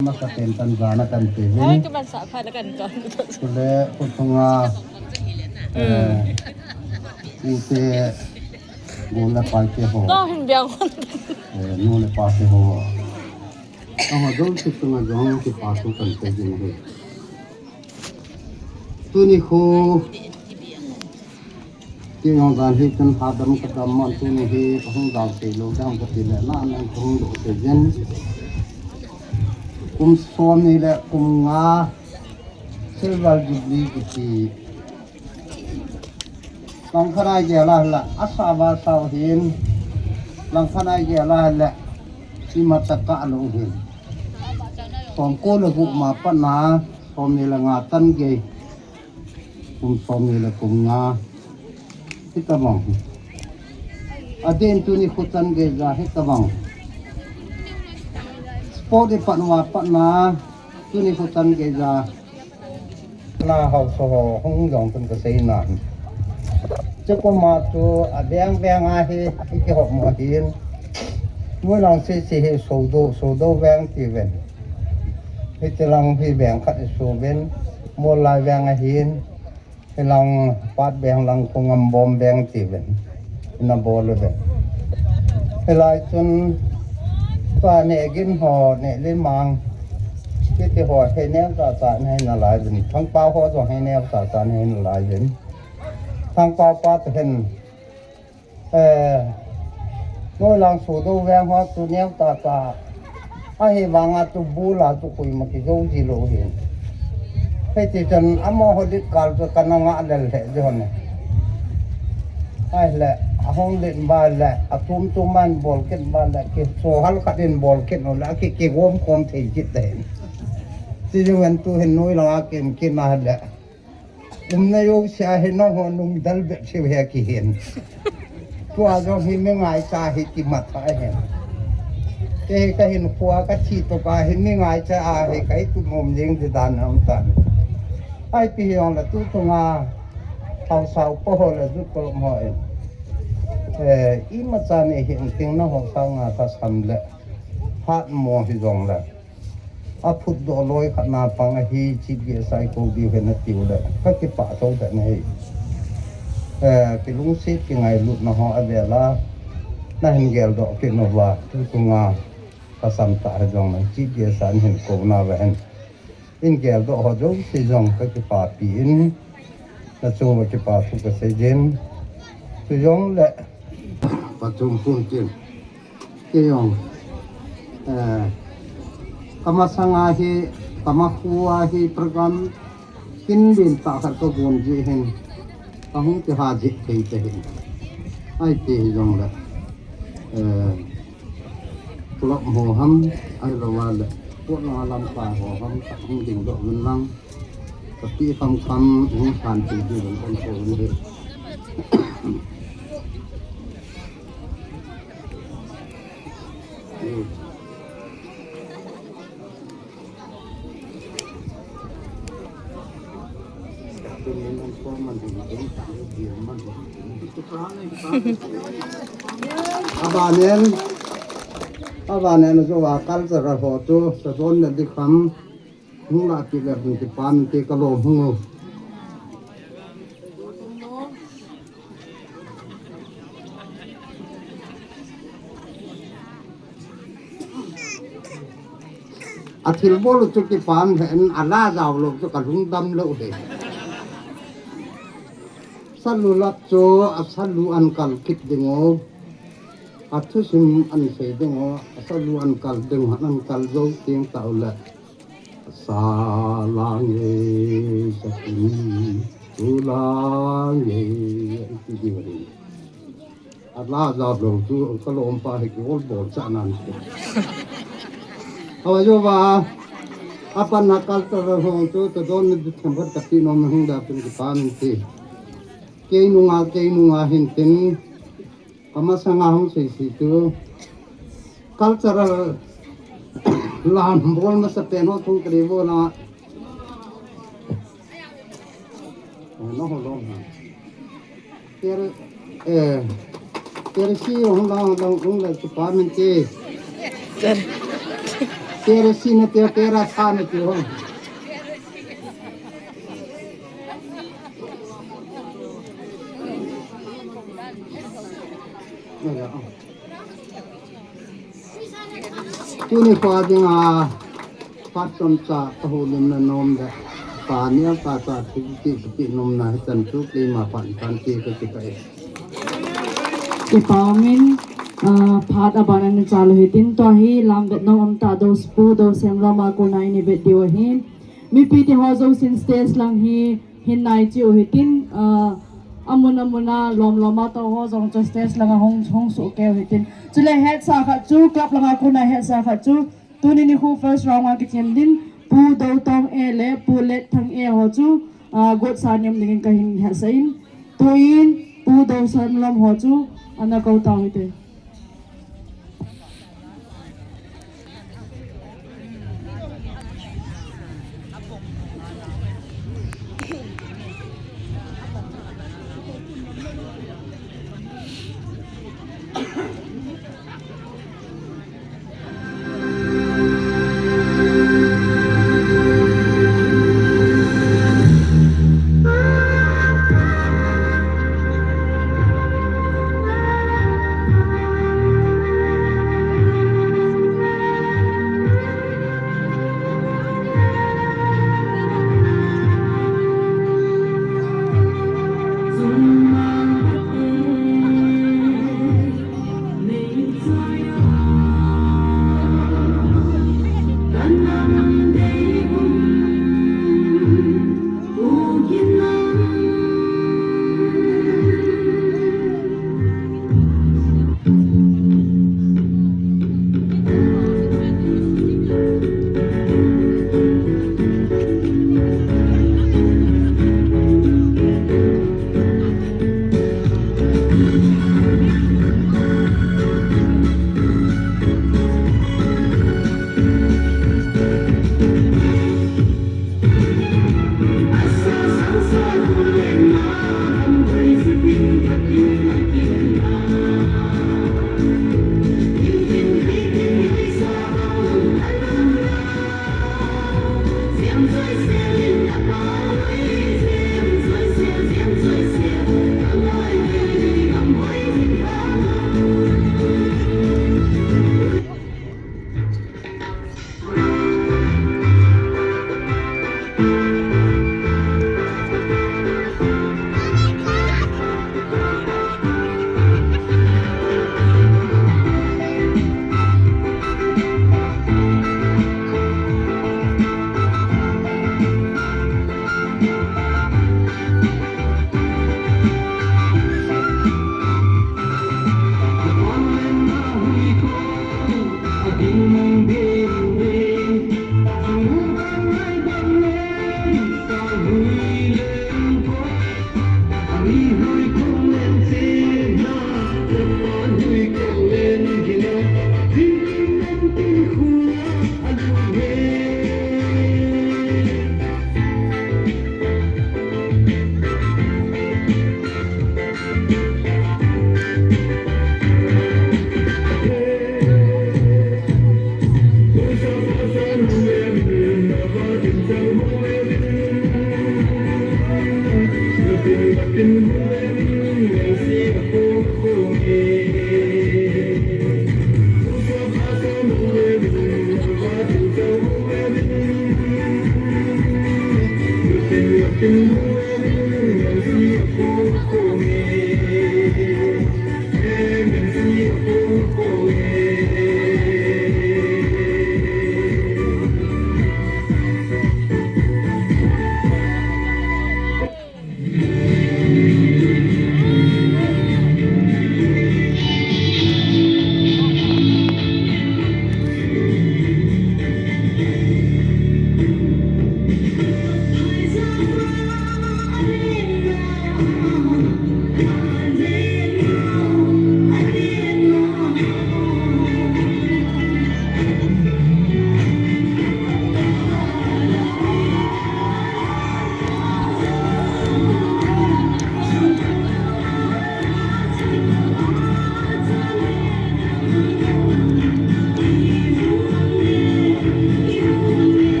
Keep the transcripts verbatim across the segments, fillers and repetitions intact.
Masapen tan jana kan pe uvin. Oi, kaman sa pha na kan ton. Chule, khusunga, eh, ute, bu le pa te ho. Ka hin biang hon. Eh, nu le pa te ho. Ka ho dong si tunga dong si pa tu kan pe jing he. Tuni khu. Kei jong dan hi kan ha dam ka dam man tuni hi ka hung dal thei lou dam ka ti le na nang ka hung doh thei jin. Kum som ni le kum nga Silver Jubilee kiti. Langkhat a gel a la asa va sao hin. Langkhat a gel a la ima taka lo hin. Som ko le gu ma pa na som ni le nga tan gei. Kum som ni le kum nga. Hitabang. Adin tuni khu chan geija hitabang. Sport department wa patna tuni khu chan geija. Na hausa ho hung jong tun ka sei na. Chukuma chu abeng beng a hi, hi ki hop mo hin. Mulang si si hi sodo, sodo beng ti ven. Hiti lang hi beng khat i su ven. Molai beng a hin. Hilang pat beng lang kungam bom beng ti ven. Na bol ven. Hilai chun tua ne gin ho ne limang. Kiti ho he ne ta ta ne na lai ven. Thang pa ho jo he ne ta ta ne na lai ven. Thang pa pa te hen. Eh, noilang su do veng ho tu neo ta ta. Ahi vanga tu bula tu kui ma ki zo ji lo hi. Hei ti chan ama ho dit kal tu kana nga lel he jo ne. Ai le, ahong len ba le, atum tu man bol ken ba le, ki so hal khat in bol ken no le, ki ki gom kom thei jit le. Ti jo ven tu hin noilang a ken kin a le. Umna yo sia hi nangho nung dal bet siu he kihin. Tua jong hi mi ngaicha hi kimat a hen. Kei kahin khua kathi toh ka hi mi ngaicha a hi kai tu mom jing ti dan am tan. Ai pi jong la tu tunga hausa u pa ho la ju ko mo en. Eh, imacha nei hin ting nangho sa nga kasam le. Hat mo hi jong le. Aphut doh loi khat na pang ahi, Chief Guest a i kou diu hen atiu le, ka kipah tho tah na hi. Eh, kilungset kingailutna ho avel a, na hin geldoh kit uva, tu chunga ka sam tah hi jong le, Chief Guest a na hin kou nauva hin. In geldoh ho jouse jong ka kipapi in, na chung uva kipa thu ka sei jin. Tu jong le, pa chung pun tin. Kei jong, eh, kamasanga hi, kamakhu a hi program kin din tah khat ka gon ji hin, ka hung ti ha ji thei te hin. Ai ti hi jong le, eh, club ho ham, ahilou le, pon lam kai ho ham, ka hung ding doh vin lang. Ka pi kham kham, hung san ti ji vin kon ko vin he. Abanen, abanen jo a culture ho chu, sa don na di kham, hung la ti le hung ti pan ti ka lo hung. A thilbol chu kipan hen, a la jao lou chu ka lungdam lou he. Salu lap chu a salu an kal kit ding o. A thusim an sei ding o. A salu an kal ding, an kal jou ting tau le. Sa lang e, sa kin, tu lang e, ti di wa di. A la jao lou chu ka lom pa hi ki ol bol cha nan. Hawa jo ba, a pan na culture ho chu ta don ni tham khat ka ti nom hung da pin ki pa min ti. Kei nunga, kei nunga hin tin, kamasanga hung sei si tu. Cultural lam bol masa pen ho thung kri bol na. No ho lom ha. Ter, eh, ter si hung la, hung la, hung la, department ke. Kerosene na tia, kerosene na tia. Tuni pa dinga, phat chomcha ka houlimna nom le, pa nia pa cha ti ti ti nomna chan chu keima pan pan ti ka ti ka e. Kipa umin, ah, phat abana na chalu hitin tua hi lam vet nom umtah Pu Dosemlom a kona ini vet diu ahin. Mipi te ho jousen stage lang hi hin nai chiu hitin, ah, amun amun a lom lom a tou ho jong chu stage langa hung, hung soh keu hitin. Chule hetsa khat chu, club langa kona hetsa khat chu, tuni nikho first round a kichem din, Pu Dotong A le Pu Letthang A ho chu, ah, gotsa niam dingin kahin hetsah in. Tuin, Pu Dosemlom ho chu, ana kou tau hite.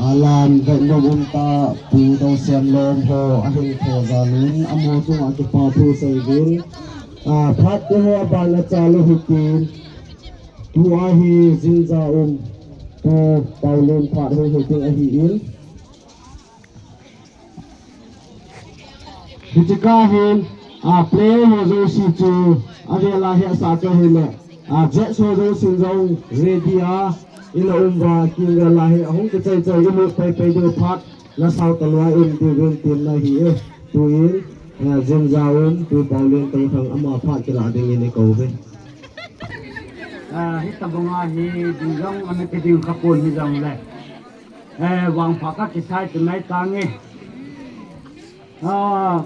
Alam vetnom umtah Pu Dosem Lom ho ahin thou jal in, amaho chunga kipa thu seiyuvin. A, phat te ho aban a chal u hitin, tua hi jinja um Pu Paulin phat ho hitin ahin. Hiche kah hin, a, player ho jouse chu avel a hetsah tah hile, a, judge ho jousen jong ready a ina um uva, kimvel a hi ahung kichai chai imu pai pai diu phat nasao talou a um diuvin tin ahi e. Tuin, a, jinja um Pu Paulin Touthang ama phat kilah dingin ikouve. A, hitobang a hi ding jong ana kiding kha pon hijongle, eh, vangpha kakisai chu nai tange. Ah,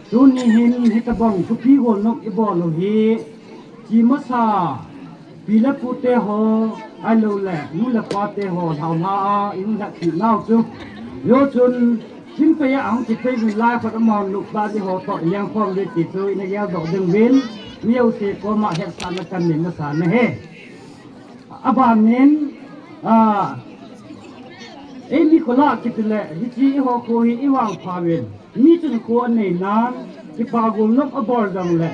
tuni hin hitobang thupi golnop ibol u hi, chi masa, pi le pu te ho, ahilouleh nu le pa te ho, lhaolha a, in lhep kit nau chu. Hijeh chun, chim pei a hung kipei uvin lai khat ama nop ta di ho toh, ileng khom uve ti chu, ina geldoh ding uvin, mi jouse koma hetsahna kahin nei masa nahi. Abanin, a, eimi khola kiti le, hiche eiho kho hi ivangpha uvin. Mi chun kho anei nan, kipa golnop abol jongle,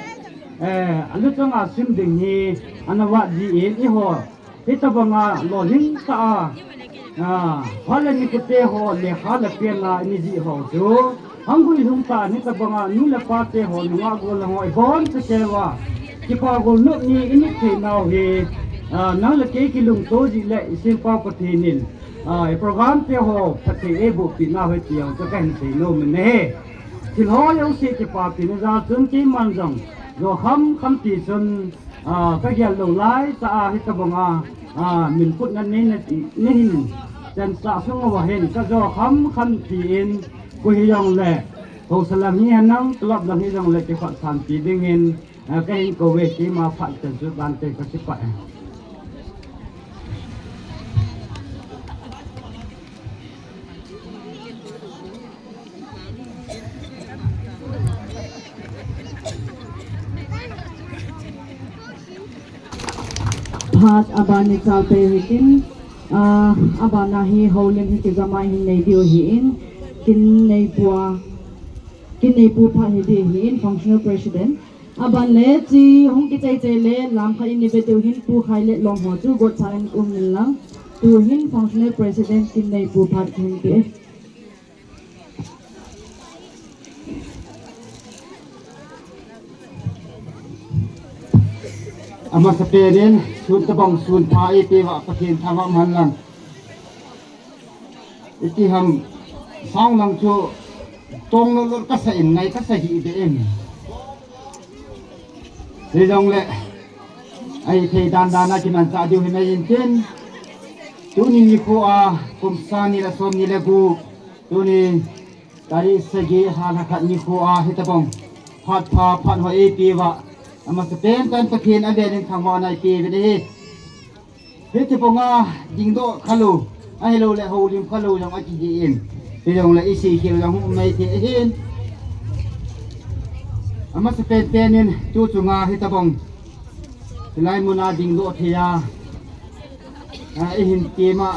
eh, aluchang a sim ding hi, ana vat jin eiho. Hitobang a lolhing tah a, a, phat le nikho te ho, lekha le pen a, ini ji ho chu. Hung guilhung tah a, hitobang a, nu le pa te ho, nungah gollhang ho, ibon chauva. Kipa golnop ni inei thei nau hi, a, nang le kei kilungto jeh le, i Sempau Pathen in, a, i program te ho, phatthei eiboh pi nau hi ti jong chu kahin sei nom in ahi. Thil ho jouse kipa pi na jal chun keiman jong, jo kham kham ti chun, a, kagel lou lai tah a hitobang a, a, min putna nei na, nei hin chansah sung uva hin kajo kham kham tin, koi hijongle, haosa lang hihen lang, club lang hijongle, kikhotsan pi dingin, a, kahin kouve, keima phat chan chu bante kati pah e. Phat aban ni chal pe hitin, ah, aban a hi houlim hi kijama hin nei diu ahin, kin neipu a, kin neipu phat hi ding ahin, functional president. Aban le, chi hung kichai chai le, lam khat in nei ve diu ahin, Pu Khailet Lom ho chu, got chan in um in lang. Tu hin functional president kin neipu phat hin pe. Amasapen in, sun tabang sun pha eipeuva Pathen thangvah man lang. Iti ham sang lang chu tong lo lo kasa in ngai kasa hi be in. Hijongle, ahithei dan dan a kimanchah diu hi nei in tin. Tuni nikho a, kum sang ni le som ni le gup. Tuni, tarik sagi, lha khat nikho a, hitobang phat pha, phat hoi eipeuva, amasapen tan Pathen avel in thangvahna eipeuvin ahi. Hitobang a dingdoh khalou, ahilouleh houlim khalou jong akihi in. Hijongle isei khel jong hung um mai thei ahin. Amasapen pen in, tu chunga hitobang hilai mun a dingdoh thei a, a, eihin tima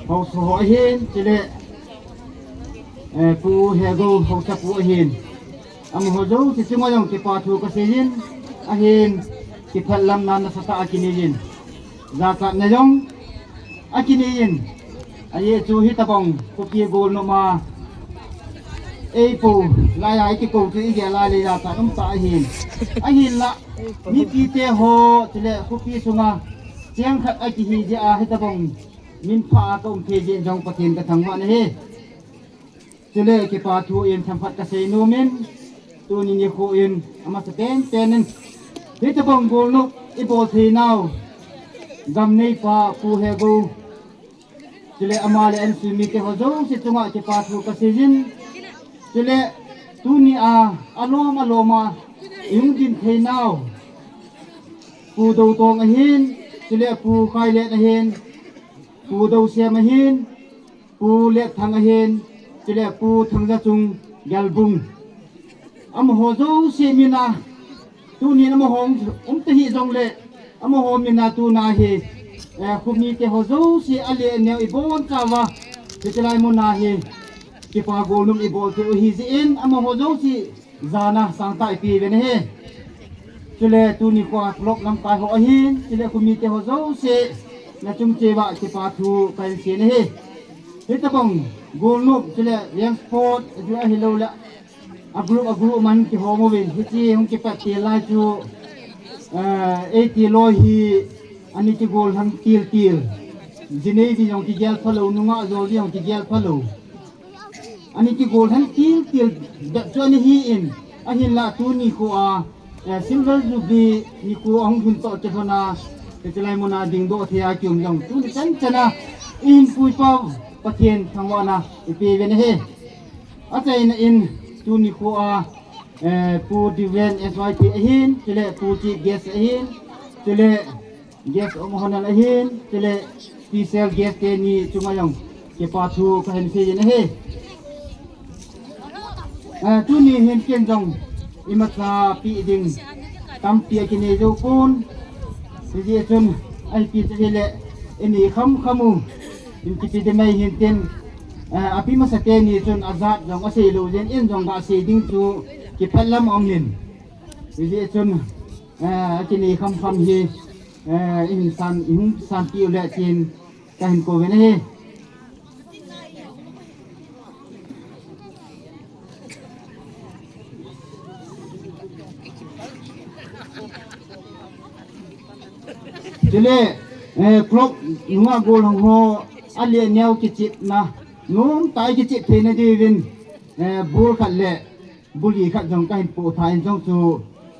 haosa ho ahin, chule, eh, Pu Hegou haosapu ahin. Amaho jouse chunga jong kipa thu kasei in, ahin, kiphatlamna nasatah a kinei in. Jachatna jong akinei in. Ajeh chu hitobang khopi golnop a eipo lai a ikikou chu igel lai le jachat umtah ahin. Ahinla, mipi te ho, chule khopi sunga cheng khat akihi jeh a hitobang min pha a kaum thei jeh in jong Pathen kathangvah in ahi. Chule kipa thu in themkhat kasei nom in, tuni nikho in amasapen pen in, hitobang golnop ibol thei nau, gam neipa Pu Hegou, chule ama le ansung mite ho jouse chunga kipa thu kasei in, chule tuni a alom alom a ihung din thei nau, Pu Doutong ahin, chule Pu Khailet ahin, Pu Dousem ahin, Pu Letthang ahin, chule Pu Thangjachung Gelbung. Amaho jouse min a, tunin amaho um tahih jongle, amaho min a tuna hi Eh, khomite ho jouse aleh aneo ibonchauva, hiche lai muna hi kipa golnop ibol thei u ahi jeh in, amaho jouse jana sangtah ipe uve ahi. Chule tuni khoa club lamkai ho ahin, chule khomite ho jouse nachung cheh uva kipa thu kahin sei ahi. Hitobang golnop chule young sport, chule ahilouleh a group, a group man kihom uvin, hiche hung kipat til lai chu, eh, eiti loi hi, ani kigol lhang til til. Jinei ding jong kigel phalou, nungah jol ding jong kigel phalou. Ani kigol lhang til til, bep chu ani hi in, ahinlah tuni khoa, eh, Silver Jubilee nikho ahung lhun toh kilhona, hiche lai muna dingdoh thei a kium jong, tuni chan chana, ihin puipau, Pathen thangvahna ipe uve ahi. Achaina in tuni khoa, eh, Pu Diven S Y P ahin, chule Pu Chief Guest ahin, chule Guest of Honour ahin, chule Special Guest teni chunga jong kipa thu kahin sei uve ahi. Eh, tuni hin ken jong imacha pe ding tampi akinei jou pon. Hijeh chun, ahi pi chu hile, inei kham kham u. Hin kipe ding mai hintin, eh, api masa teni chun ajat jong asei lou jeh in, in jong gasei ding chu kipah lam aum in. Hijeh chun, eh, akinei kham kham hi, eh, ihin san, ihin sanpeh u le tin kahin kou uve ahi. Chule, eh, club nunga gollhang ho, aleh aneo kichepna, nomtah a kichep theina diuvin, eh, ball khat le, ball li khat jong kahin po tha in jong chu,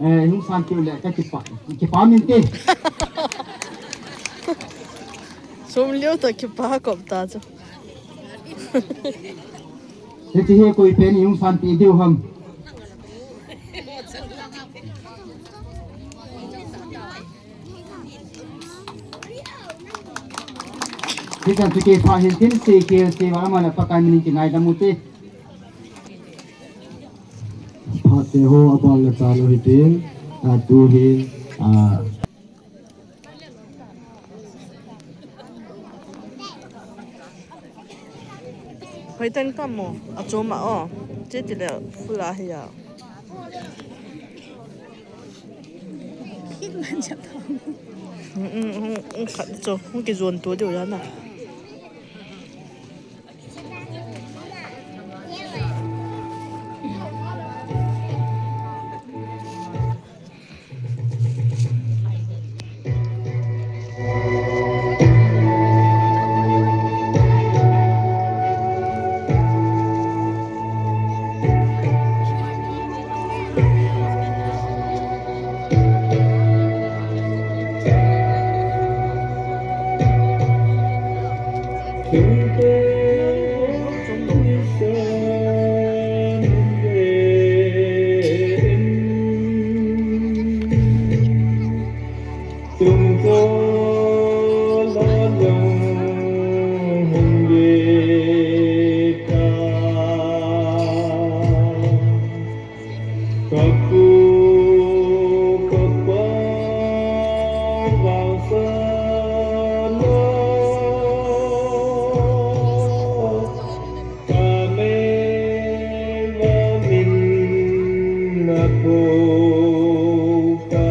eh, hung sanpeh u le kakipah, kipah min te. Sum lio toh kipah kom ta chu. Hiche hi koi pen in hung sanpeh diu ham. Hichan chu kipah hintin, sei khel sei val ama le Pakai min in kingaidam u te. Phat te ho abang le chan u hitin, a, tu hin, a, Hoiten ka mu, achom a o. Che ti le full a hi a. Hit man cha pa. Mm, mm, mm, mm, khat cho, hung kijon to diu ya na. Ka pu ka pa vangsetna, ka mei va min na pu ka.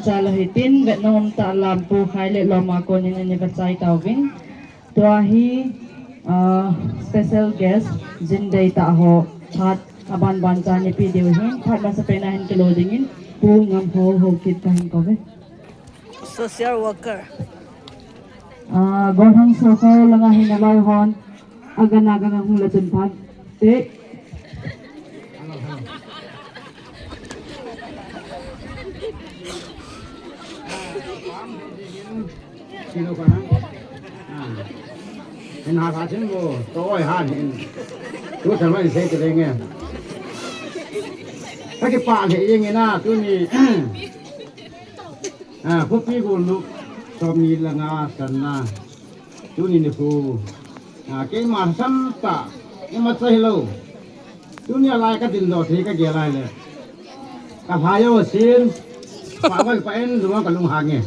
Chalo hitin, vetnom tah lam Pu Khailelom a konin eina vachai tauvin. Tua hi, ah, special guest, jin dei tah ho, phat aban ban cha nei pe diu hin, phat masapen a hin kilo dingin, Pu Ngamhou Haokip kahin kouve. Social worker. Ah, Golhang Sokho langa hin aloi hon, agan agan ahung le chun phat. Te. Kilo ka na. Ah. Hin ha ha chin bo, to oi ha hin. Tu than wan sei te nge. Ka kipa le yeng na, tuni. Ah, khopi golnop, som ni le nga san na. Tuni nikho. Ah, keima sam ta. Ima chai lo. Tuni a lai ka din lo thei ka gel lai le. Ka lha jo sin. Pa wai pa en lo ka lung hang e.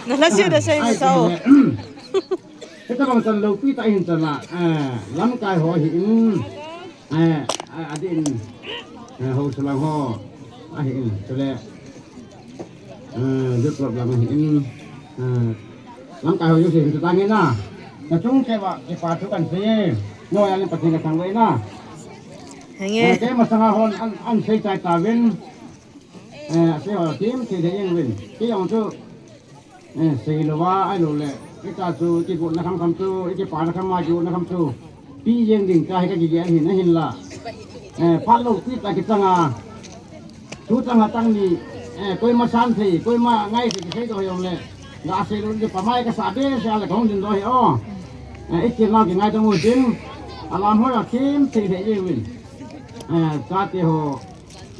Na la si da sai. Ai, sao. Hita bang chan lopi ta hin chan la. Ah, lamkai ho hi in. Eh, a, adin, eh, ho sulang ho, ahin, chule, eh, Youth Club lang ahin, eh, lamkai ho jouse hin tutang in na. Na chung cheh uva, kipa thu kan sei, no ya ni Pathen ka thangvah in na. Henge. Eh, keima sanga hon, an, an sei chai tauvin, eh, sei ho, team, sei de jeng uvin. Kei jong chu, Eh, sei lou va, ahilou le. Hitia chu, kigotna kham kham chu, kipana kham a, kigotna kham chu. Pi jeng ding cha hi ka kigel hin, ahin la. Eh, phat lopi ta kichang a. Thu chang a chang ni, eh, koima san thei, koima ngai thei, kisei doh jong le. Ga sei lou le, pa mai ka sa be, sa le kong din doh hi o. Eh, ikil nau kingai tong u tin. Alam ho a kim thei thei jeng uvin. Eh, chate ho.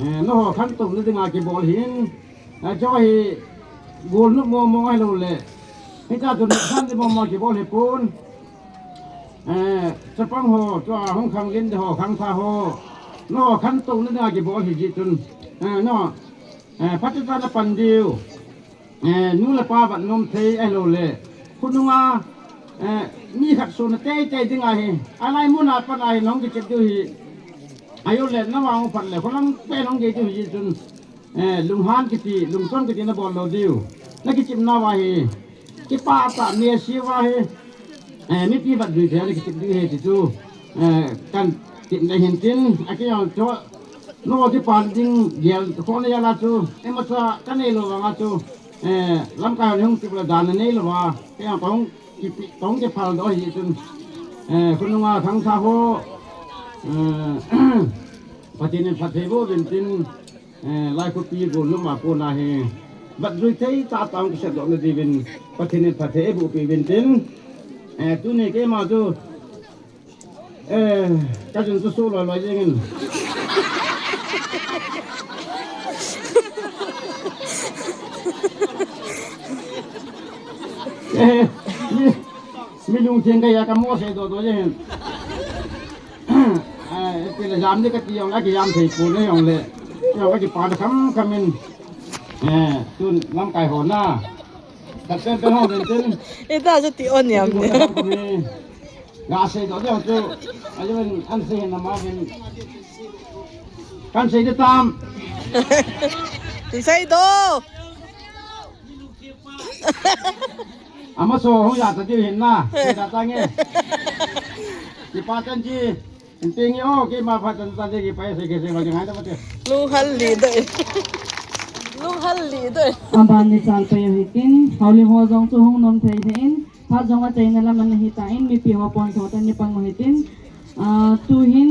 Eh, nangho khantou na dinga kibol hin. Eh, chu hi, golnop mong mong ahilou le. Hitia chu nopsan ding mong mong kibol hi pon. Eh, chapang ho, chua hung khanglen ding ho, khangthah ho. Nangho khantou na dinga kibol hi jeh chun. Eh, nangho, eh, phatechan na pan diu. Eh, nu le pa vetnom thei ahilou le. Khonunga, eh, mi khat sona teitei ding ahi. Alai mun a pat ahi, nahung kichep diu hi. Ahilou le, navang u phat le, kholang pen hung gei diu hi jeh chun. Eh, lunghan kiti, lungchom kiti nabol lou diu. Nakichep nauva hi. Kipah tah, nesi uva hi. Eh, mipi vet jui thei a nakichep diu ahi ti chu. Eh, kan tep na hin tin, akijong chu. Nangho kipa ding gel, khona jal a chu. Imacha kanei lou vang a chu. Eh, lamkai hon hung tep le dan nanei lou va. Kei jong kahung kipe, kahung kiphal doh ahi chun. Eh, khonunga khangthah ho. Eh, Pathen in phatthei boh uvin tin. Eh, Laikhopi golnop a kona hi, vet jui thei tah tah hung kisep doh na diuvin, Pathen in phatthei eiboh peh uvin tin. Eh, tuni keima chu, eh, ka jun chu su loi loi jeng in. Eh, mi, mi lungthim ka ja ka mo sei doh doh jeng in. Eh, kile jam ni kati jong le, kijam thei pon jong le. Jong ka kipah kham kham in. Eh, tun lamkai ho na. Ka pen pen ho den tin. Ita chu ti on jam ni. Ga sei doh doh chu. Ajun an sei na ma vin. Kan sei de tam. Ti sei doh. Amaso hung ja ta diu hin na. Sei ta ta nge. Kipa chan ji. Inting yo, keima phat chan ta de kipa sei ke sei ba ngai ta ba te. Lunghal li doh. Lunghal li doh. Aban ni chal pe u hitin, houlim ho jong chu hung nom thei thei in, phat jong achaina lam ana hitan, mipi ho pon tho ta ni pang u hitin, ah, tuhin,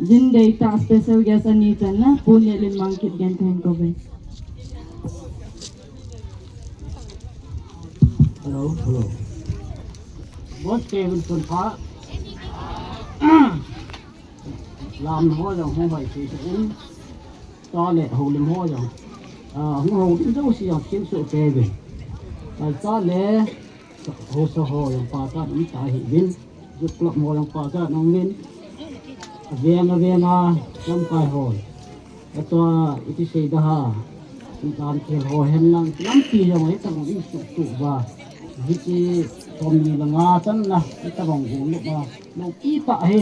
jin dei tah special guest ani channa, Pu Nehlimang Kipgen kahin kouve. Hello, hello. Boss Kevin Sunpha. Lam ho jong hung hoi thei thei in. Chule houlim ho jong. Ah, hung houlim jouse jong themsoh kei uvin. Ah, chule haosa ho jong pachat um ta hih uvin. Youth Club ho jong pachat um uvin. Aveng aveng a lamkai ho. Atua iti sei da ha. Itan thil ho hen lang. Lampi jong hitabang i suhsuh uva. Hiti som ni le nga channa. Hitabang golnop a. Lopi tah hi.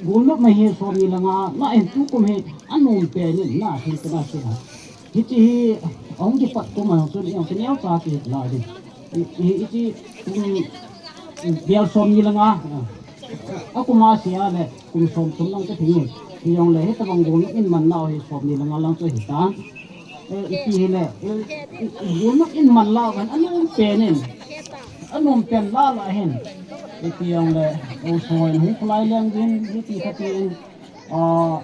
Golnop mai hi som ni le nga, na hin tukum hi anom pen in na hin kana se a. Hiche hi ahung kipat kum a jong chun, jong chun neo cha ti la ding. Hi, hi, hiche, um, bial som ni le nga. Akum a se a le, kum som thum lang ka thing in. Hijongle, hitabang golnop in man nau hi som ni le nga lang chu hitan. Eh, ipi hile, eh, eh, golnop in man la van anom pen in. Anom pen la la hin. Ipi jongle, o soi hung kholai leng din, ipi kati in. Ah,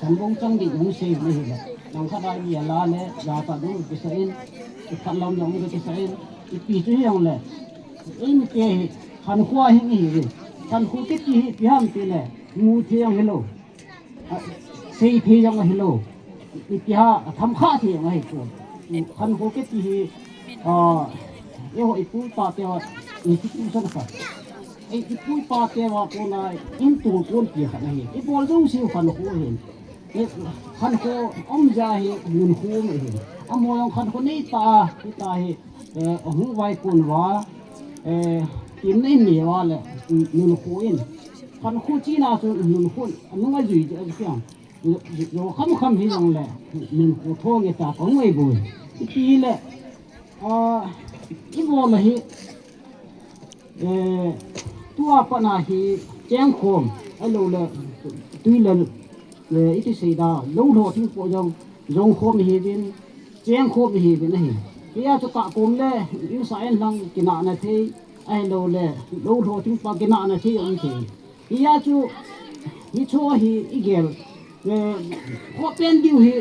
chan bong chang di hung sei ni hile. Nang khat a mi a la le, ja ta du kisa in. Ikhat lam jong kisa in. Ipi chu hijongle. Eimite hi, khankho hi hi hi. Khankho kiti hi, ipi ham ti le. Mu thei jong hilou. A, sei thei jong ahilou. Ipi ham, atham kha thei jong ahi pon. Khankho kiti hi, a, eiho ipu ipa te va, institution khat. Ei, ipu ipa te va kona in tol kon ti khat ahi. Ibol jouse u khankho ahi. Ei, khankho um ja hi nunkho um ahi. Amaho jong khankho nei ta, nei ta hi, eh, ahung vaikon uva, eh, tin nei nei uva le, nunkho in. Khankho china chu nunkho, anung ajui, ajui piang. Jo, jo kham kham hi jongle, nunkho tho nge ta kong ei boi. Ipi le, ah, ibol a hi, eh, tua pat na hi cheng khom, ahilou le, tui le, eh, iti sei da, lou lho thing po jong, jong khom hi din, cheng khom hi din ahi. Hia chu kah kom le, insa en lang kinahna thei, ahilou le, lou lho thing pa kinahna thei um thei. Hia chu, hicho hi igel. Eh, kho pen diu hi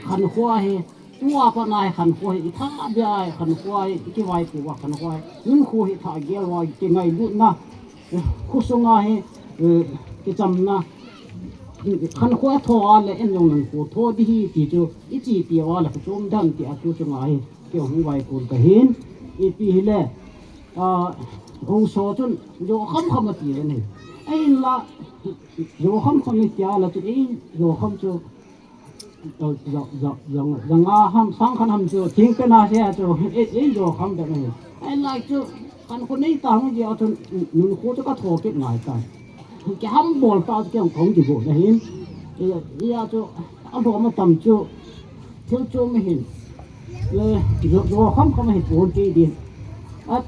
khankho ahi. Tua pat na hi khankho hi, itha bia hi khankho hi, ikivaipo uva khankho hi. Nunkho hi tha gel uva, kingailutna. Eh, khosunga hi, eh, kichamna. Khankho atho a le, en jong nunkho tho di hi ti chu, ichi ti uva le, khochom dan ti a tu chu ngai. Kei hung vaikon kahin, ipi hile, ah, Haosa chun, jo kham kham ati ahi. Ahinla, jo kham kham iti a la chu, ei, jo kham chu, jo, jo, jo, jo, jo nga ham, sang khan ham chu, thing pe na se a chu, ei, ei, jo kham pe ahi. Ahinla chu, khankho nei ta hung ji a chun, nunkho chu ka tho kit ngai ta. Kiham bol ta chu kei hung kong kibol ahin. Ei, ei a chu, alhom atam chu, thil chu ma hin. Le, jo, jo kham kham hi pon kei din. A,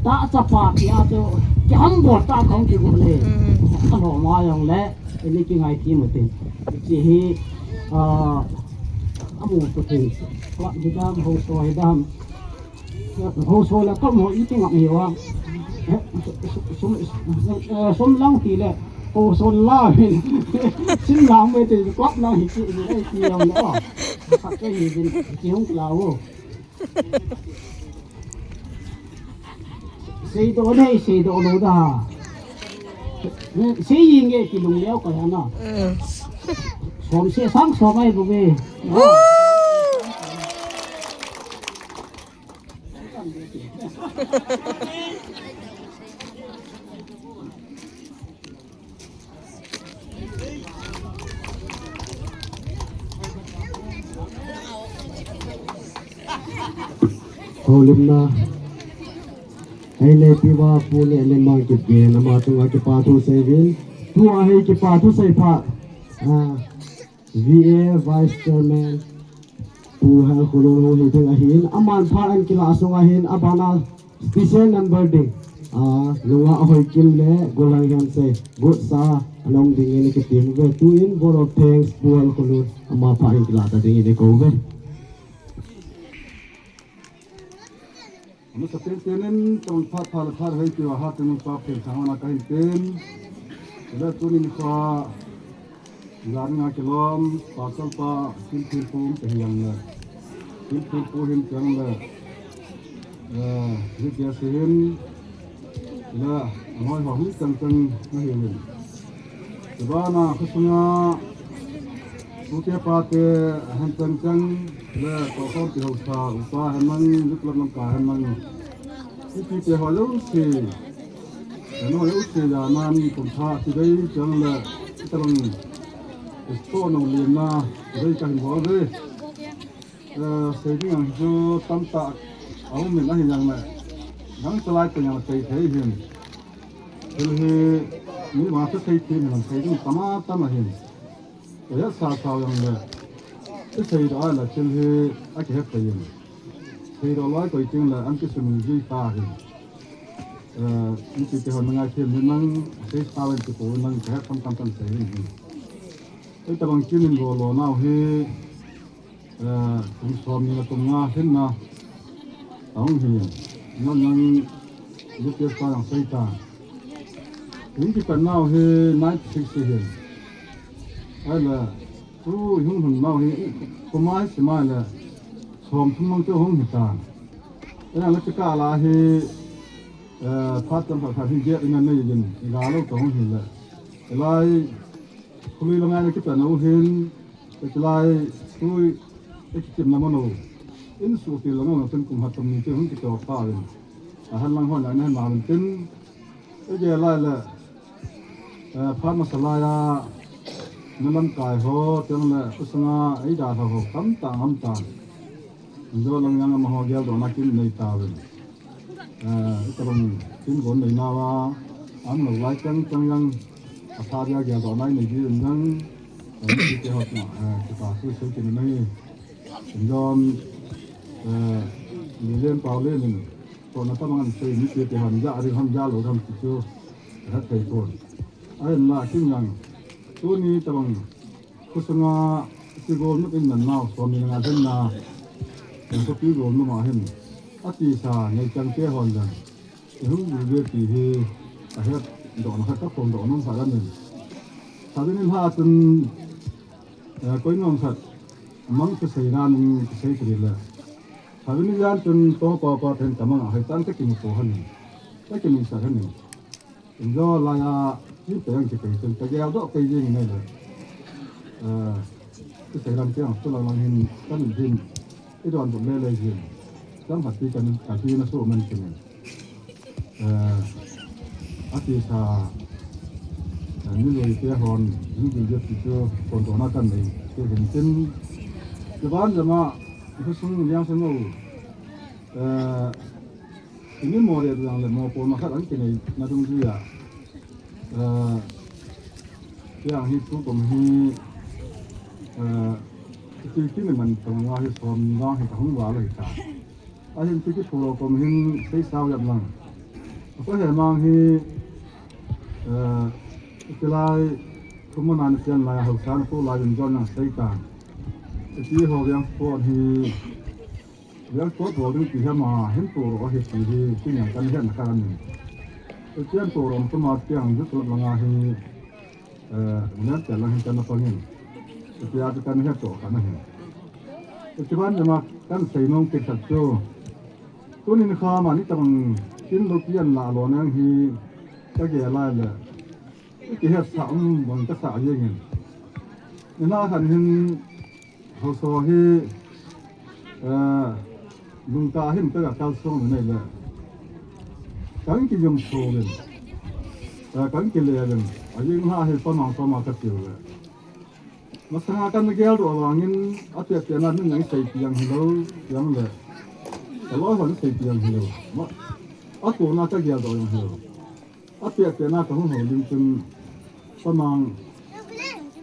ta chapa ti a chu, kiham bol ta kong kibol le. Mm. Alhom a jongle, ei ni kingai ti mo tin. Hiche hi, ah, amu tu tin. Club hi dam, Haosa hi dam. Haosa le club ho iti ngam hi uva. Eh, sum, eh, sum lang ti le. Haosa la hin. Sim lang me ti club lang hi ti, eh, ti jong le, oh. Khat te hi din, ti hung la o. Seidoh le, seidoh lou da. Sei inge kilung leo ka ya na. Mm. Som se sang som ai bu ve. Woo! Houlimna. Hei, neipi uva Pu Nehlemang Kipgen, ama chunga kipa thu sei uvin. Tua hi kipa thu sei phat. Ah. V A Vice Chairman Pu Helkholun hung hi ding ahin, aman phat ahin kilah sung ahin, abana special number ding. Ah, nunga ahoi kil le, gollhang hiam sei, gotsa, ana um dingin kitem uve. Tuin, vote of thanks, Pu Helkholun, ama phat ahin kilah ta dingin kou uve. Amasapen pen in, tong phat phat le phat hei tiu a hat in pa pen sang ana kahin pen. Chule tunin kha, jan nga kilom, pasal pa, Kimthilpu um te hiang le. Kimthilpu hin tiang le. Eh, hi tia se hin. Chule, anoi ho hi chang chang na hi hin. Chubana, khasunga, tute pate, ahin chang chang, le, ko kom ti ho sa, upa hen mang, Viplap Lamka hen mang. Tute ho jouse, hen ho jouse, ja nan, kum tha, ti dei, chang le, ti tabang, isto no lina, ti dei kahin bol ve. Eh, sei ding ang chu tamtah a um in ahi jong le. Nang chalai teng jong sei thei hin. Thil hi mi ma chu sei thim hin sei ding tama tama hin. Ka het sa sa jong le. Chu sei doh a la thil hi a kihet thei in. Sei doh lai koi ting le an kisun jui ta hin. Eh, mi ti ti hon ngai thim ni nang sei sa len ti ko nang ka het tam tam tam sei hin. Ei tabang kin in go lo nau hi. Eh, kum som ni le kum nga hin na. Ahung hi. Nang nang U P S pa jong sei ta. Hung kipat nau hi ninety six hi hin. Ahile, tu hung hun nau hi, kum a hi sim a le, som thum mang chu hung hi ta. Ahile, chu kah a hi, eh, phat chomkhat khat hi gap in anei jin, i ga lou toh hung hi le. Hilai, khului lang a le kipat nau hin, hilai, tu, i kikim na mo no. In su ti lang a, kum khat kum ni chu hung kitoh pa in. Ahin lang hon lang na hin ma tin. Ei gel lai le, eh, phat masa lai a, na lamkai ho, tiang le, khosung a, ei dalha ho, tamtah, tamtah. Injo lang jong amaho geldohna kin nei tauvin. Eh, tabang kin gon nei nauva, aum lou lai chang chang jong, apha dia geldohna nei diuvin jong, eh, mi ti ho, eh, kipa thu sei kin nei. Injo, eh, Lelen Paulin in, Tohna tabang an sei mi ti ti ham ja, ri ham ja lo ham ti chu, ka het thei pon. Ahin la kin jang, tuni tabang, khosung a, ti gol nup in man nau, som ni nga hin na, ka khopi gol nup ma hin. A ti sa, nei chang te hon jang. I hung bu ve ti hi, ka het doh na khat ka phong doh nom sa la nin. Sa din in ha tun, eh, koi nom khat, mang ka sei nan, ka sei ti le. Kha vin jan chun to pa pa then ka mang a hai tan ka kimu to han. Ka kimu sa han. Injo la ya ki pe yang ki pe chun ka gel doh pe jing nei le. Eh, ki sei ram ki ang tu lang lang hin kan din. I don doh le le jin. Kan phat ti kan kan ti na so man kin. Eh, a ti sa, eh, mi lui te hon, mi lui te ti chu, kon to na kan nei, ti hin tin. Ti ban jama, khosung liang sung u, eh, ini mo le duang le mo po ma khat ang kinei na dung ju ya. Eh, yang hi tu kom hi, eh, ti ki ni man tong wa hi som ni wa hi ka hung wa le hi ta. Ahin ti ki phulo kom hin sei sao yap lang. Ako he mang hi, eh, kilai, kumo nan sian lai, hausa na pu lai, yun jon na sei ta. Ti ho yang sport hi, yang sport ho ding ti ha ma, hin tu ro hi ti hi, ti yang kan hen kan ni. Ti yang tu ro ma tu ma ti yang ju tu la nga hi. Eh, ngan tia lang hin kan na pangin. Tia chu kan het to kan hin. Ti ban ma kan sei nong ti khat chu. Tunin kha ma ni tang tin lo pian la lo nang hi ka ge lai le. Ki het sa um bang ka sa ye ngin. Ni na kan hin Hausa hi, eh, lungta hin pega kal song nei le. Kan ki yom so len. Eh, kan ki le len. A ying ha hi pa mang pa ma ka tiu le. Masanga kan gel do wangin a pe pe na nun nang sei piang hi lo, piang le. Ka lo han sei piang hi lo. Ma, a ko na ka gel do yang hi lo. A pia pia na ka hung ho lim chun, samang.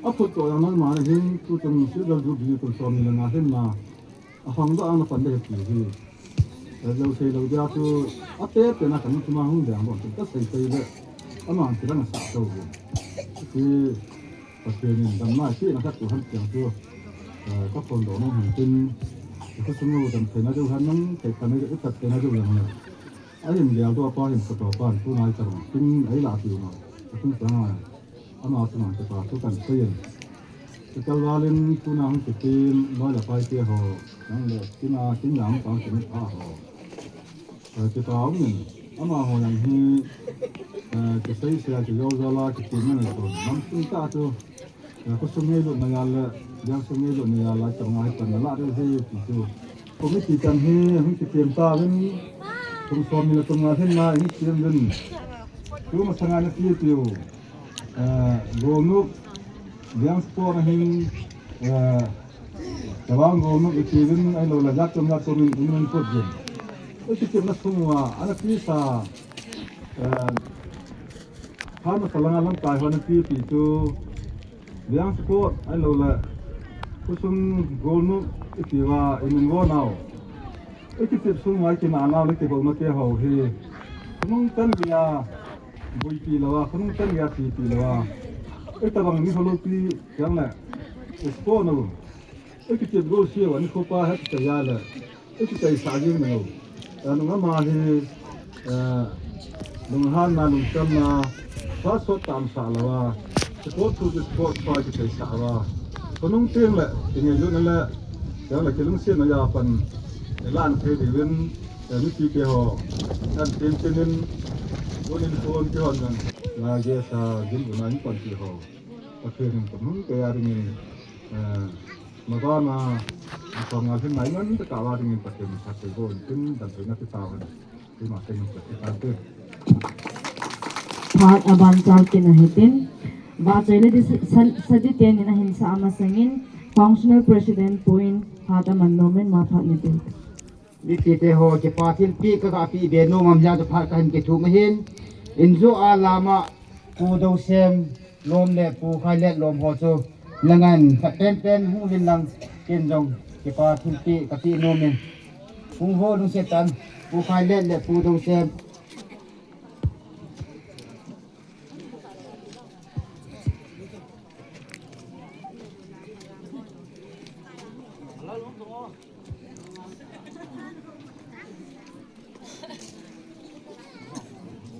A phut to yang nang ma na hin, tu chun silver jubilee kum som ni le nga hin na. A hong da ang na pan de hi hi. A lo sei lo dia chu, a pia pia na ka hung tuma hung dang bon, ka sei sei le. A mang ti dang sa to. Ki, Pathen in dam na ki na ka tu han piang chu. Eh, ka phon do nang han tin. Ka sung lo dam thei na deu han nang, thei ka nei ka thei na deu yang na. A hin gel to pa hin ka to pan tu nai ka rong. Tin ai la ti ma. Ka tung sa ngai. Ama tu nang ka pa tu kan sei in. Ka kal valin tu na hung ki tin, noi la pai te ho. Nang le tin a tin yang pa tin pa ho. Eh, ki ta ong in. Ama ho yang hi, eh, ki sei sei ki yo yo la ki tin na ko. Nam tin ta tu. Eh, khosung ngei lut na ya le, yang sung ngei lut na ya la, chang ngai pan na la de he ti chu. Committee kan hi, hung ki tem ta vin, kum som ni le kum nga hin na, hung tem vin. Tu masanga na ti ti u. Eh, Golnuk, yang sport na hin, eh, Tawang Golnuk i ti vin, ai lo la, jak tum, jak tum in, in, in put vin. I ti tem na sung wa, ana pi sa, eh, Ama salanga lamkai hon pipi chu Liang Sport ahilou le khosung golnop iti uva imin vo nau. Ikichep sung mai kina nau le kibol ma te ho hi. Khonung chan geiya buipi louva, khonung chan geiya pipi louva. Itobang mi holopi chang le sport no. Ikichep gol siu ani khopa het te ya le. Ikichai sa jing nau. Anung ama hi, eh, lunghanna, lungchamna, pasot tam sa louva, sport to sport pa kichai sa uva. Khonung teng le, tinge jun le, yang le kilungsetna ya pan, lan thei diuvin, eh, mipi te ho, an tin tin in, tun in tun ti hon nan, na je sa jin bu na in pan ti ho. Pathen in khonung te ya dingin, eh, Mabana, a song a hin nai ngan ta ka wa ding in Pathen in phatthei boh in tin dan thei na ti tau hen. Ti ma thei in Pathen ta te. Phat aban chal kin ahi tin. Vahchoi le di sa, sa, sa di ten in ahin sa ama sangin. Functional President pu in phat aman nom in ma phat ni te. Mipi te ho, kipa thilpeh ka, ka peh be nom am hia chu phat ka hin kithum ahin. Injo a lama Pu Dousem lom le Pu Khailet lom ho chu nangan phat pen pen hung vin lang ken jong kipa thilpeh ka peh nom in. Hung ho lungset tah in Pu Khailet le Pu Dousem.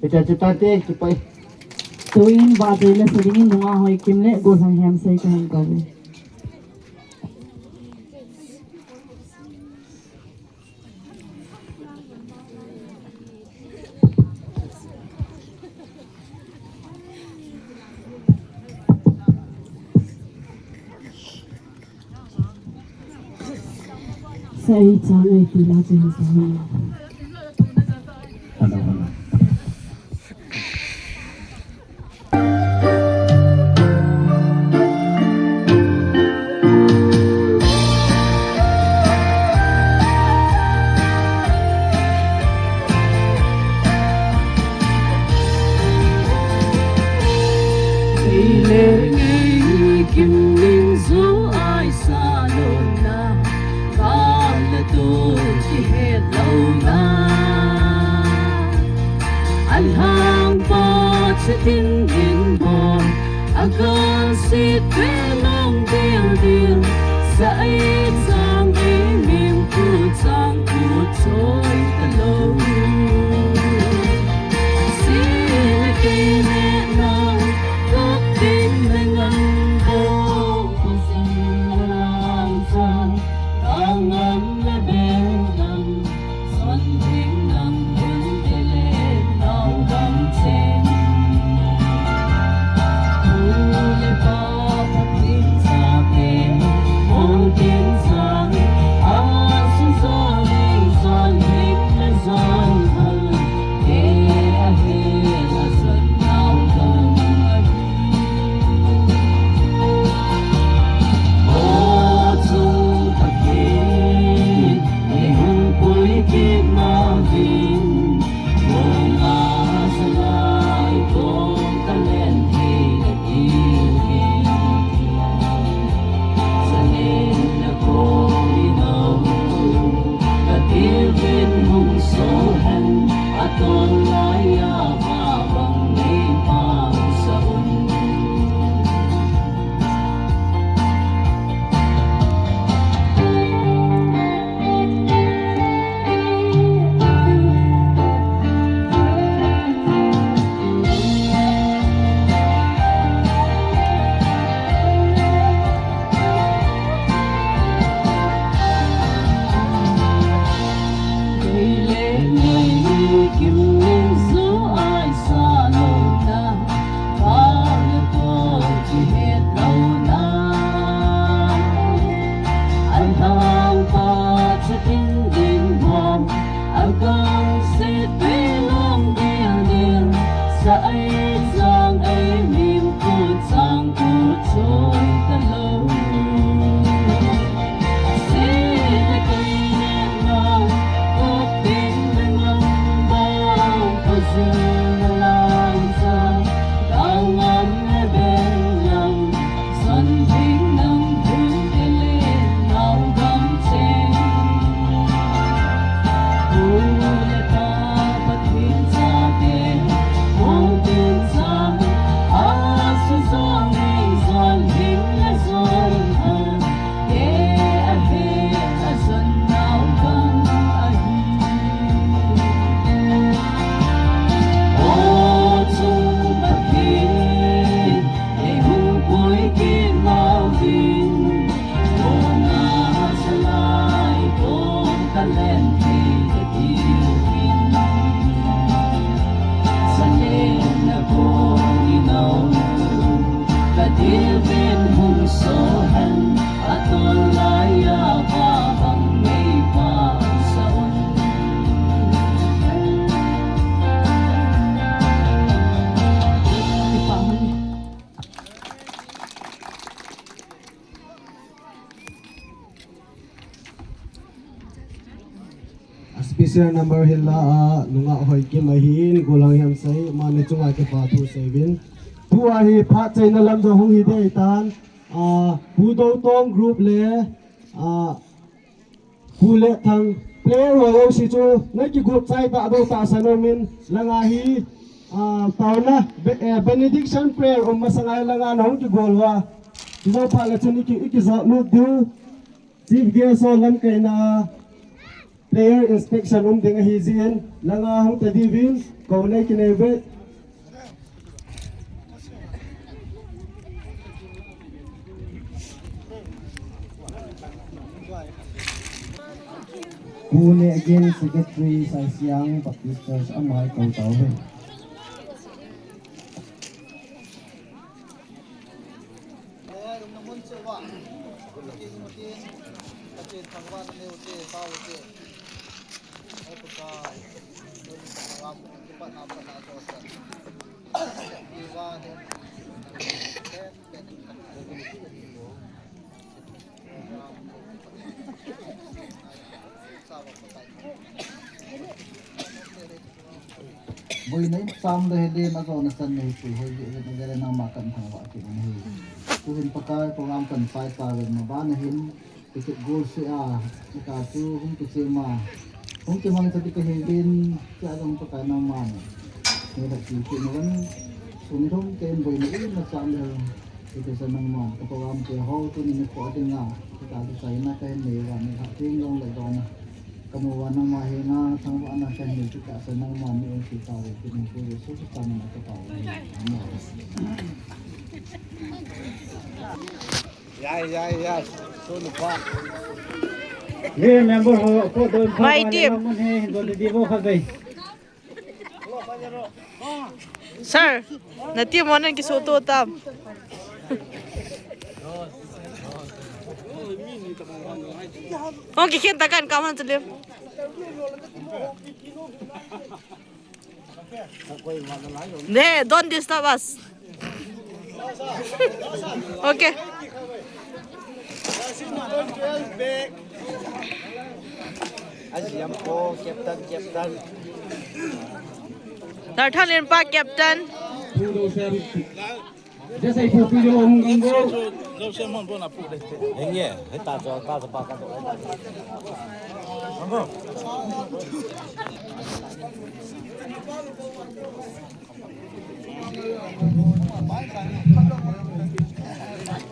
Icha chu tate, kipai. Tuin vahchoi le sa dingin Nunga Hoikim le Gollhang Hemsei kahin kouve. Sa ei chang ei ti la chang sa. Hello, hello. Ei le ngei kim ning zo ai sa lo na. Vale tu kihet louna. Alhangpa chitin din bom. Agal sit pe long dil dil. Sa ei chang ei nim ku chang ku choi ta lo. Sile kei ne na kok tin na ngan bom. Ivin hung sohan, atol laiya pa bang ngei pa sa un. A special number hila a nungah Hoikim ahin, golang hiam sei, mani chunga kipa thu seivin. Tua hi phat cheina lam jong hung hi dei tan, a, Pu Dotong group le, a, Pu Lethang player ho jouse chu, na kigot chai ta do ta sanomin, langa hi, a, taona, be-, eh, benediction prayer um masanga langa na hung kigol uva. Kijo phat le chun iki, iki jo lut diu. Chief guest ho lamkaina player inspection um ding ahi jin, langa hung ta diuvin, kou nei kinei ve. Pu Nehgin, Secretary, Saisiang Baptist Church, ama hi kou tauve. Boina in sam le hile, na jona san nei tu hoi le, le, le, nangma kan thangvah kit in ahi. Tuhin Pakai program kan chai tauvin, mabana hin, kichep gol se a, tika chu hung kichep ma, hung kimang cha kit ahi vin, cha jong Pakai nangman. Nei la ki ki na van, suni thum te in boina in na sam le, kiti sa nangman, ka program te ho tu ni ni ko ding a, tika chu chai na ka hin nei va, ni ha ting long le dona. Kamu uva nangma henga thangvahna kahin nei chu tahsa nangma min in thupha ve, Pathen Jesu Christa min a ka tao. Amen. Yai, yai, yai. Sonu pa. Ye member ho ko don pa. Vai team. Mun he don di bo kha gai. Sir, na team mo nan kiso to tam. Hung kikhen ta kan kam han chule. Ne, don't disturb us. Okay. Ajiam po, Captain, Captain. Darthang Lenpa, Captain. Just a few people hung go. Enye, heta jo, ta jo pa ka to.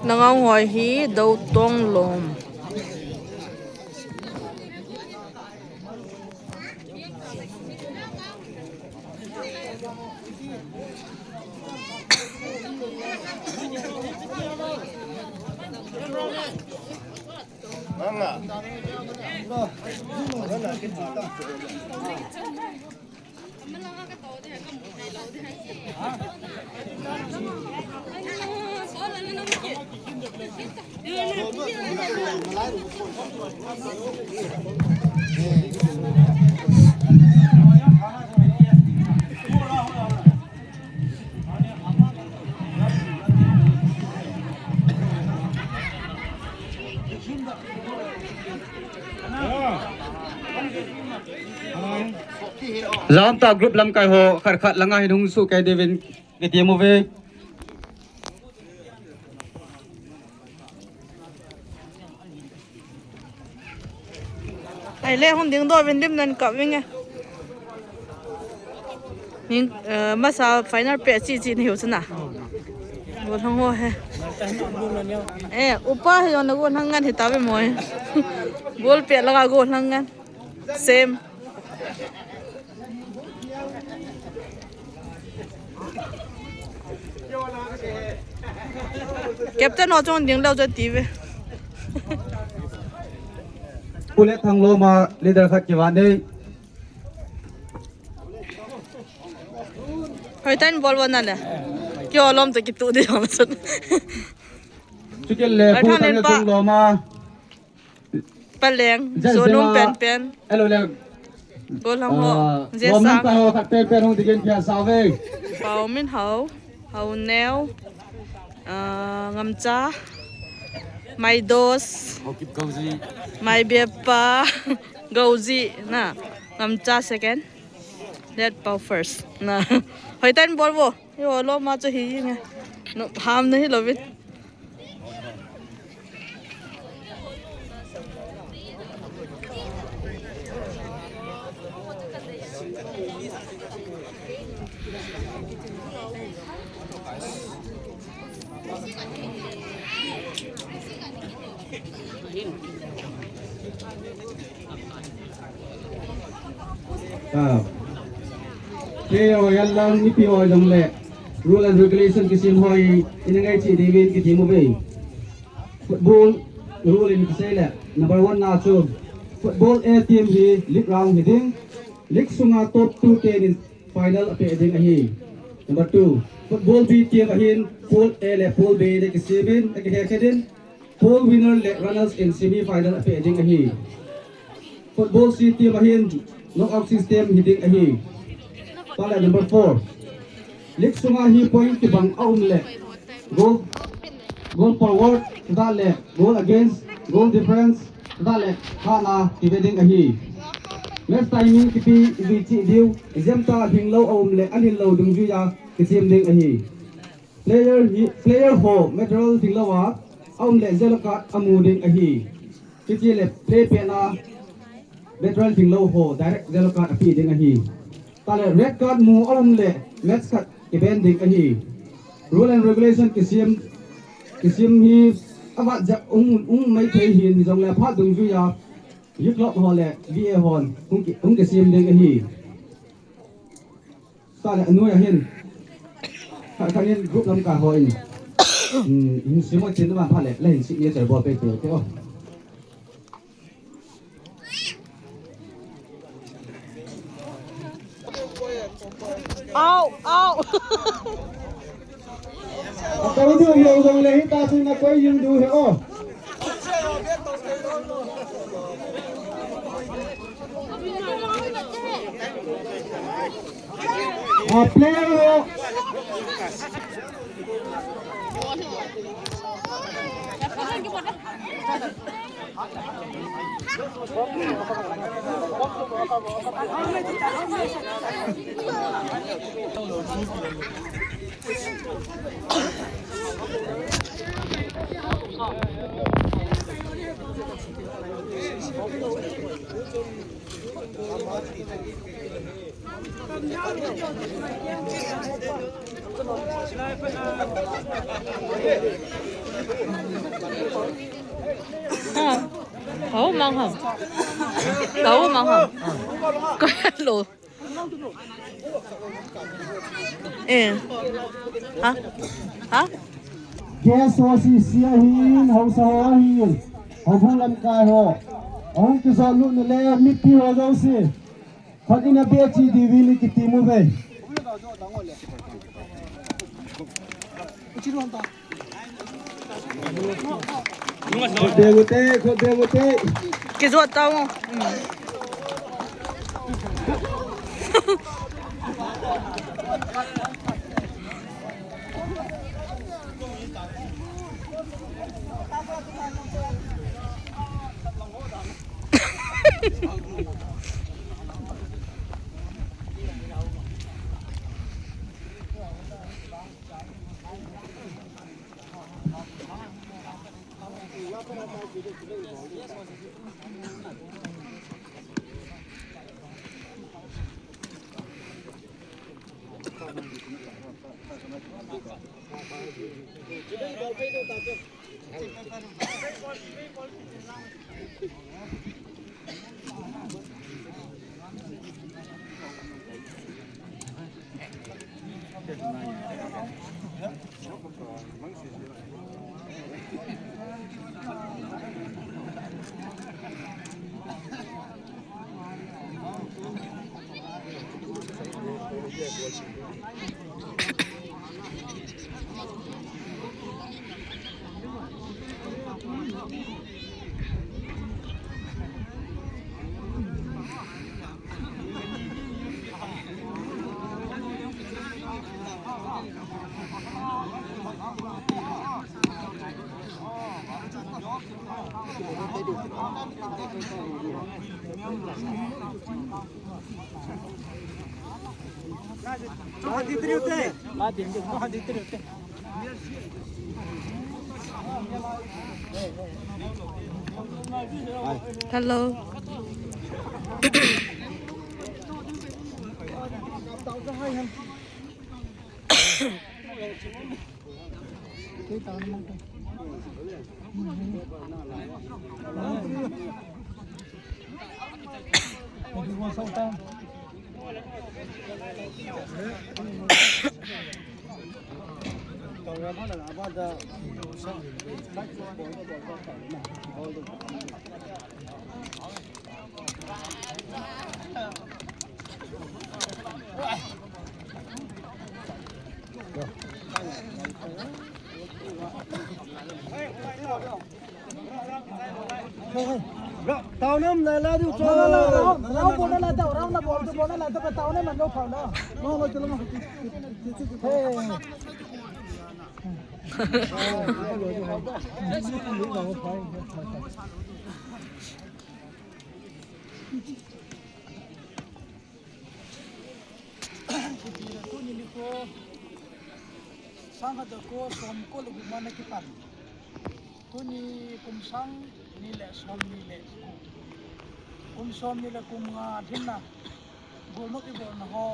Nangau hoi hi Dotong lom. Jam ta group lamkai ho khat khat langa hin hung suhkei diuvin kiti mo ve. Ai le, hung ding doh vin lim nan kap ving e. Ning, eh, masa final pe chi chi ni hiu chuna. Golhang ho he. Eh, upa he jong na golhang ngan he ta ve moi. Ball pe la ga golhang ngan. Same. Captain ho chun ding lou chu ti ve. Pu Lethang loma leader khat kivan dei. Hoi tan ball wan na le. Kio lom to kitu di lom sun. Chukil le, Ai, pu than tang len le pa. Tung loma. Paleng, Jai so num Sema. Pen pen. Hello, le. Bol hang ho. Ah, Je lom Sang. Ta ho khat pen pen hung digin kia sa ve. Pau Min Hau, Hau Neo, ah, Ngamcha, Maidos, Haokip Gauzi. Maibepa, Gauzi, na, Ngamcha second, Let Pau first, na. Hoi tan bol vo. Yo, loma chu hi nge. No, ham na hi lovin. Ah. Kei ho, yan lang mipi ho jong le. Rule and regulation kisem ho i, ina ngai chi diuvin kiti mo ve. Football rule in kisei le. Number one na chu. Football A team hi league round hi ding. League sunga top two team in final a pe ding ahi. Number two. Football B team ahin pool A le pool B de kisem in, a kihe khe din. Pool winner le runners in semi final a pe ding ahi. Football C team ahin knockout system hi ding ahi. Tale number four. League sunga hi point kibang a um le. Goal, goal forward, tale goal against, goal difference, tale hana kive ding ahi. Match timing kipe uvi chi diu, ijemtia lhinglou a um le alhinglou dungjuia kisem ding ahi. Player hi, player ho material lhinglou a, a um le yellow card amu ding ahi. Hiche le play pen a material lhinglou ho direct yellow card ape ding ahi. Tale red card mu a um le match khat kiban ding ahi. Rule and regulation kisem, kisem hi avat jep um, um mai thei hin hijongle phat dungjuia youth club ho le V A hon hung ki, hung kisem ding ahi. Tale anoi a hin. Kha, kha hin group lamkai hon. Hmm, hin sim o chin na pha le, la hin signature bol pe pe te o. Au, au. Koi du hi jong le hita chu na koi jing diu ahi o. A player ho. Ha. Tao mang ha. Tao mang ha. Ko lo. Eh. Ha? Ha? K S O C C ahin, haosa ho ahin, houbung lamkai ho. Ahung kijot lut na le mipi ho jouse. Khat in a be chi diuvin kiti mo ve. Khut be u te, khut be u te. Kijot tao. Hello. Taona um lai lai diu chu. Round, round bona lai tau, round na bol chu bona lai tau, taona man lo phau na. Lo lo chu lo. Hey. Tuni nikho, sang khat le ko som ko le gup ma na kipan. Tuni kum sang ni le som ni le ko. Kum som ni le kum nga lhinna. Golnop ibolna ho.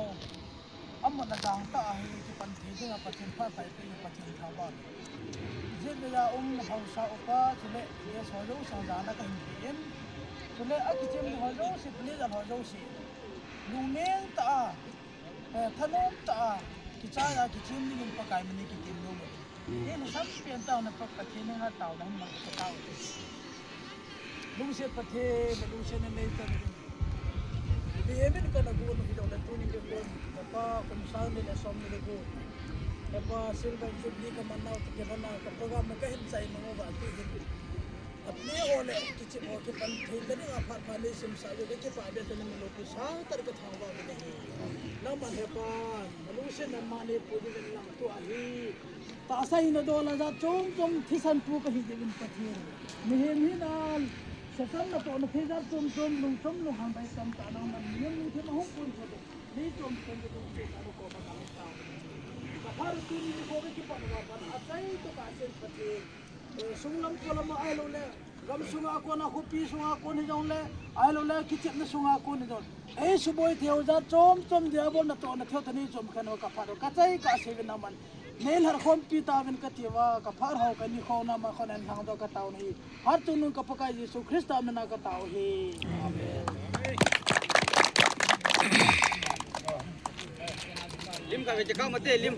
Amun adang tah a hi kipan thei dinga Pathen phatthei pe hi Pathen thangvah. Jeh a um haosa upa chule guest ho jouse jana kahin pe in. Chule akichim ho jouse, please ho jouse. Lungneng tah a, eh, thanom tah a, kichai a kichim dingin Pakai min in kitim nom e. Ei lhasam pen taona Pa Pathen henga taona hin mang ka tao. Lungset Pathen, lungset na nei ta. Bi emin kana gu no hi dong le tuni nikho, He Pa, kum sang ni le som ni le ko. He Pa, Silver Jubilee ka man nau te kei na ka program na ka hin chai nung uva tu hin. Aple ho le kichim ho kipan thei ka dinga phat phat nei simsah uve, ka kipah be tah in min lo pu sang tah in ka thangvah uve. Nangman He Pa, na lungset na mani pu ding in lang tua hi. Tahsa hina dol a jat chom chom thisan pu ka hi jeh in Pathen. Mihem hina, Satan natohna thei jat chom chom, lungchom lunghang bai tam tah nangman mihem lungthim a hung pun thei. Nei chom chom ka lungset a na koma ka lungset. Ka phat tuni nikho ka kipan uva pan achai tah a ka Pathen. Eh, sunglam polam a ahilou le, gam sunga kon a, khopi sunga kon hi jong le, ahilou le, kichepna sunga kon hi jong. Ei suboi thei u jat chom chom, diabol natohna thei u tah nei chom khen u ka phat u, ka chai ka sei uvin nangman. Nei lhar khompi tauvin ka ti uva, ka phat ho ka nikho nangma khut a hin thang doh ka tao nahi. Hatchungnung ka Pakai Jesu Christa min a ka tao hi. Amen. Lim ka ve che ka mate lim.